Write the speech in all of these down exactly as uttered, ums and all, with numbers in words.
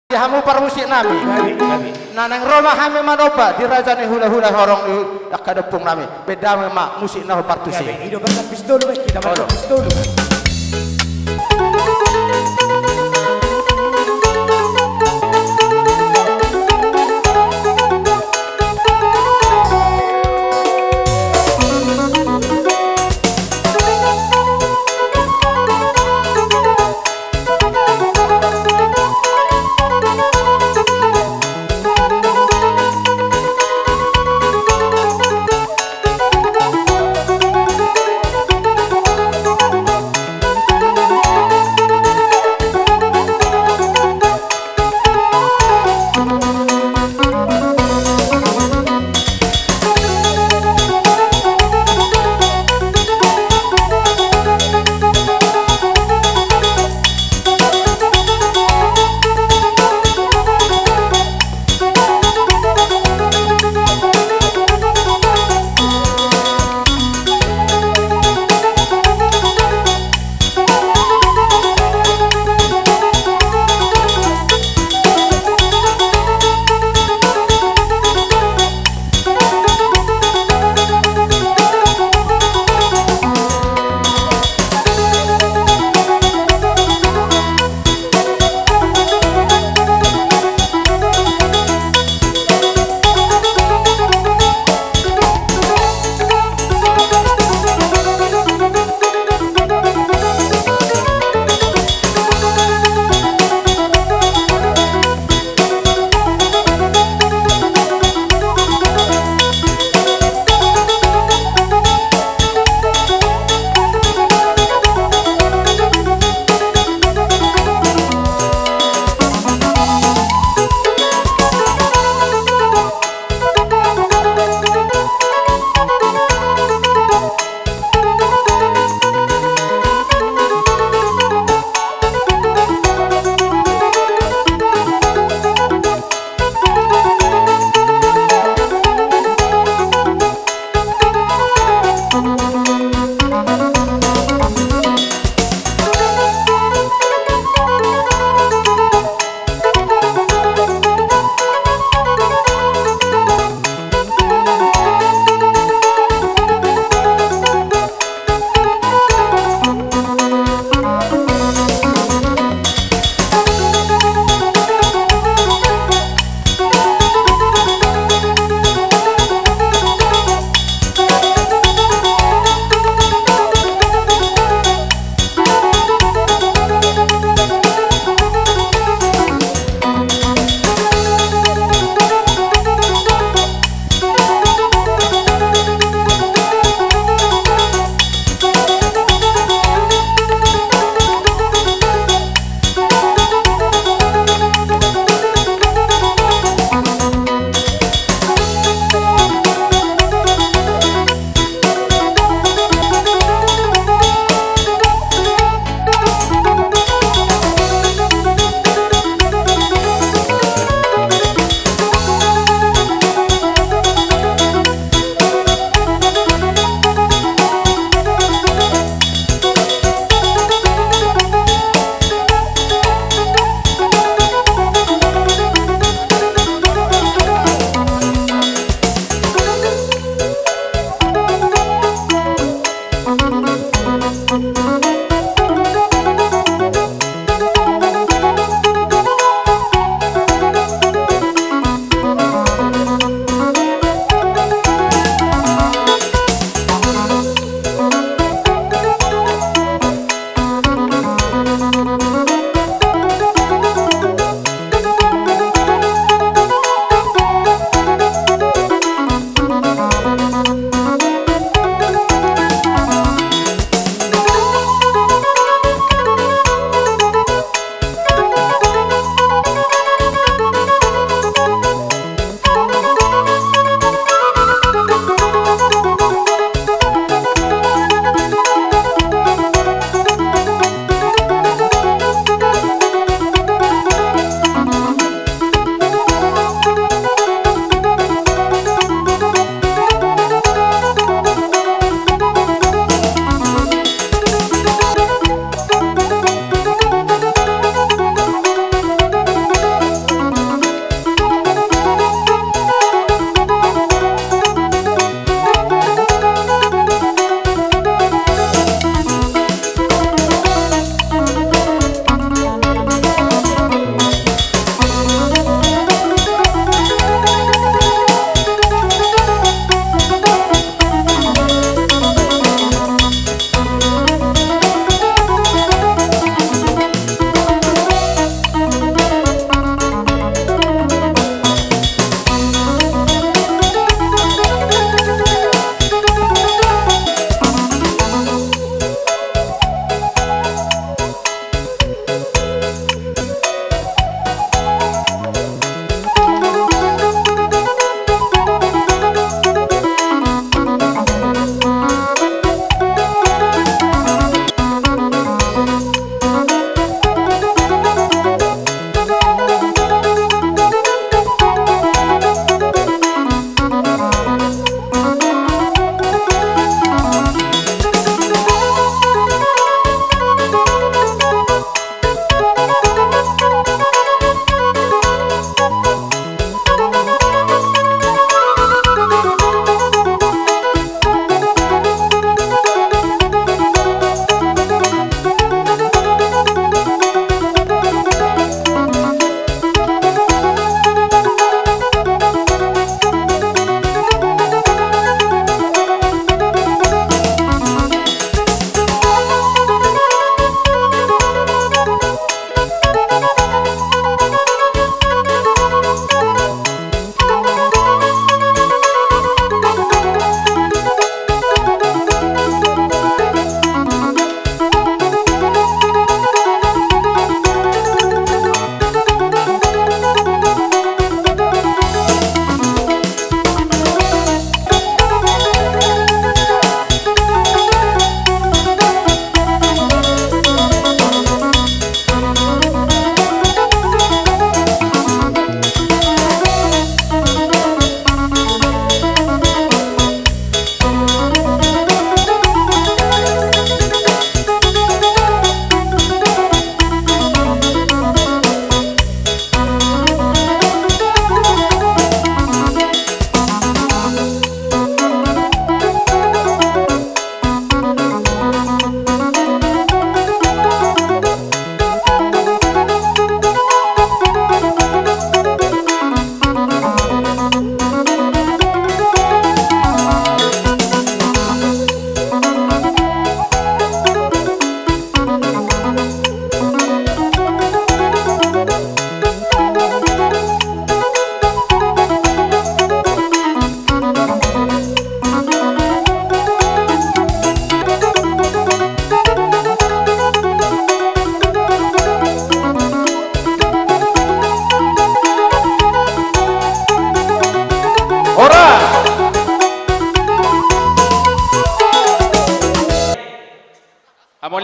Ia hamu parmusik nami. Gabe, gabe. Na naeng ro ma hami manomba di raja ni hulahula horong ni angka ompung nami. Baen damang ma musik na hombar tusi. Gabe, i do baen pistol, baen hita baen pistol.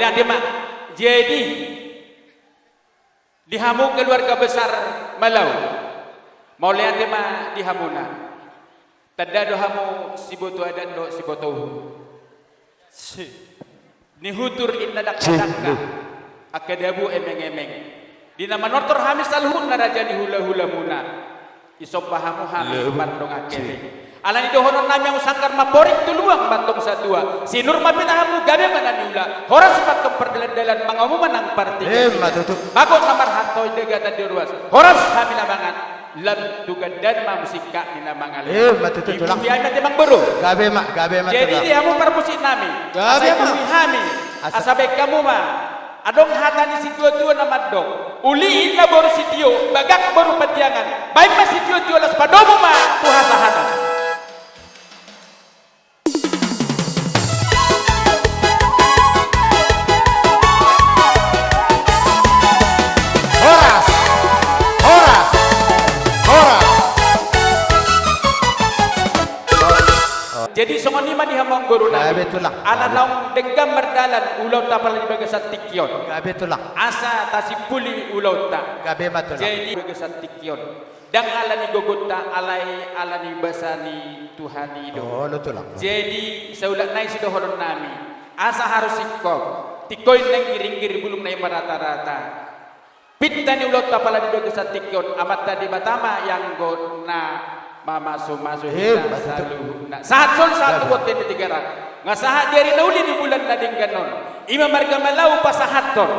Ate ma. Jadi, di hamu keluarga besar Malau, mauliate ma di hamuna. Tanda do hamu siboto adat dohot siboto uhum. Si. Nihutur inna dangka-dangka, angka dabu emeng-emeng. Di na manortor hami saluhutna raja ni hula-hulamuna. Isomba hamu hami mardongan hebe. Ala ni dohonon nami, hamu sanggar ma porik tu luang mantong satua. Sinur ma pinahanmu gabe ma na niula. Horas mantong pardalan-dalan, mangamu ma nang partingkian. Ima tutu. Bagot na marharto, indegatan di ruas. Horas hami na mangan. Lam tu gandana ma hamu singkat ni na mangalehon. Ima tutu, Tulang. Dibuhi hami ma ate, Amangboru. Gabe ma, gabe ma, Tulang. Jadi di hamu parmusik nami. Gabe ma. Asa dibuhi hami. Asa. Asa baen hamu ma. Adong hata ni situa-tua na mandok, uli inna boru sitio, bagak boru pandiangan. Baen ma sitio-tio, las padomu ma tu hasahatan. Horas! Horas! Horas! Jadi songon i ma di hamu, Amangboru nami. Gabe, Tulang. Ala naung denggan mardalan ulaonta apala di bagasan tingki on. Gabe, Tulang. Asa tasimpuli ulaonta. Gabe ma, Tulang. Jadi bagasan tingki on. Ndang ala ni gogonta, alai ala ni basa ni Tuhan i do. Olo, Tulang. Jadi saulak nai sidohonon nami. Asa haru singkop. Tingko i naeng giringgir, bulung nai marata-rata. Pinta ni ulaonta apala di bagasan tingki on, Amanta Debata ma i anggo na mamasu-masu hita saluhutna. Sahat solu sahat tu bontean ni Tigaras. Nga sahat di ari na uli di bulan na denggan on. Ima marga Malau pasahathon.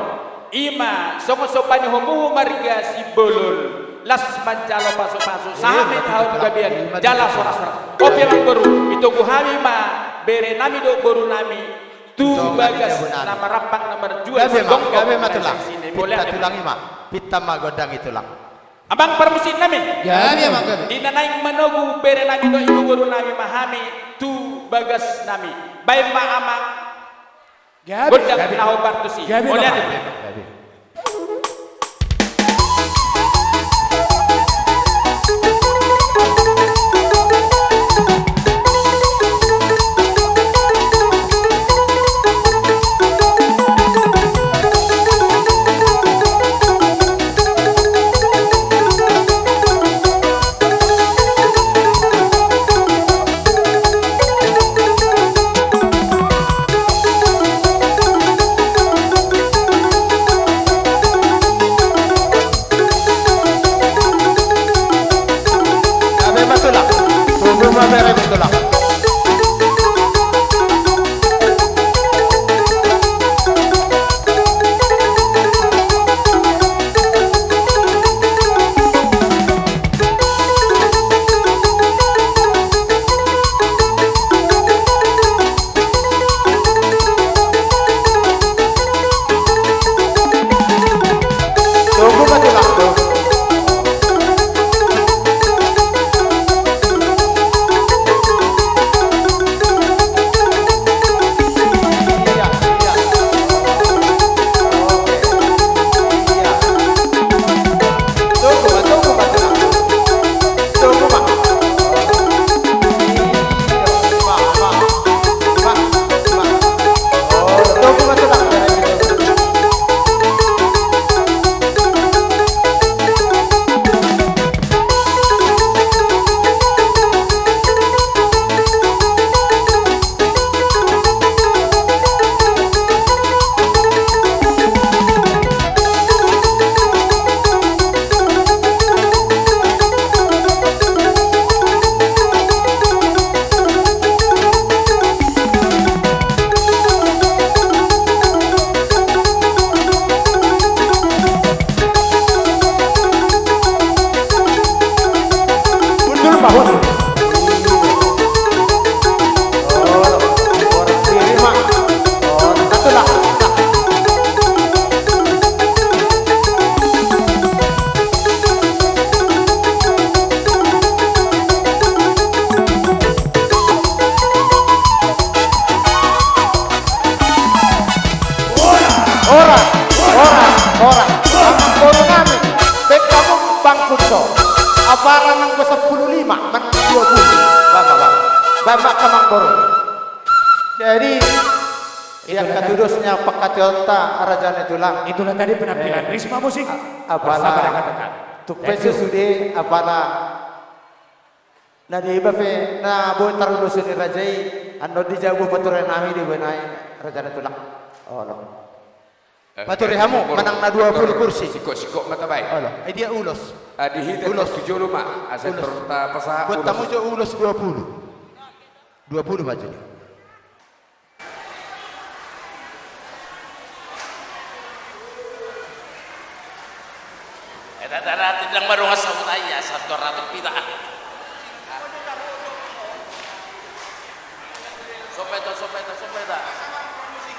Ima songon somba ni hamu marga Simbolon. Las manjalo pasu-pasu. Sahat ma hita tu hamu gabean. Jala horas-horas. Oke, Amangboru. Itogu hami ma bere nami dohot boru nami. Tu bagas na marampang na marjual. Gabe ma, gabe ma, Tulang. Pinta, Tulang, i ma. Pinta ma gondang i, Tulang. Amang parmusik nami. Gabe, Amang, gabe. Di na naeng manogu bere nami dohot iboboru nami ma hami tu bagas nami. Baen ma, Amang. Gabe, gondang gabe. Na hombar tusi. Gabe, mauliate. Gabe. Horas, horas, horas. Amangboru nami, baen hamu bangku so. Apala nang dua pulu lima, nang dua pulu. Bapak, bapak. Bapak, Amangboru. Jadi, Sian hatudos ni pangkataionta, raja ni tulang. Itulah tadi penampilan Risma Musik. A-, apala. Bersama dengan teman. Tumpak. Thank you. Sude apala. Na dibahen pe na boi tarulosi ni raja i, annon di jabu pature nami dibahen i, raja ni tulang. Olo. Eh, pature hamu, manang na dua pulu kursi. Sikok-sikok ma tabahen. Olo. Eh, dia ulos. Ah, di hita ulos tu jolo ma, asa ulos. Terus tapasahat. Buat ulos. Tamu jo ulos dua pulu. Dua pulu maju dia. Eh, dah, dah, dah, tidak baru asal utai ya, satu ratus pita. Sopeto, sopeto, sopeto.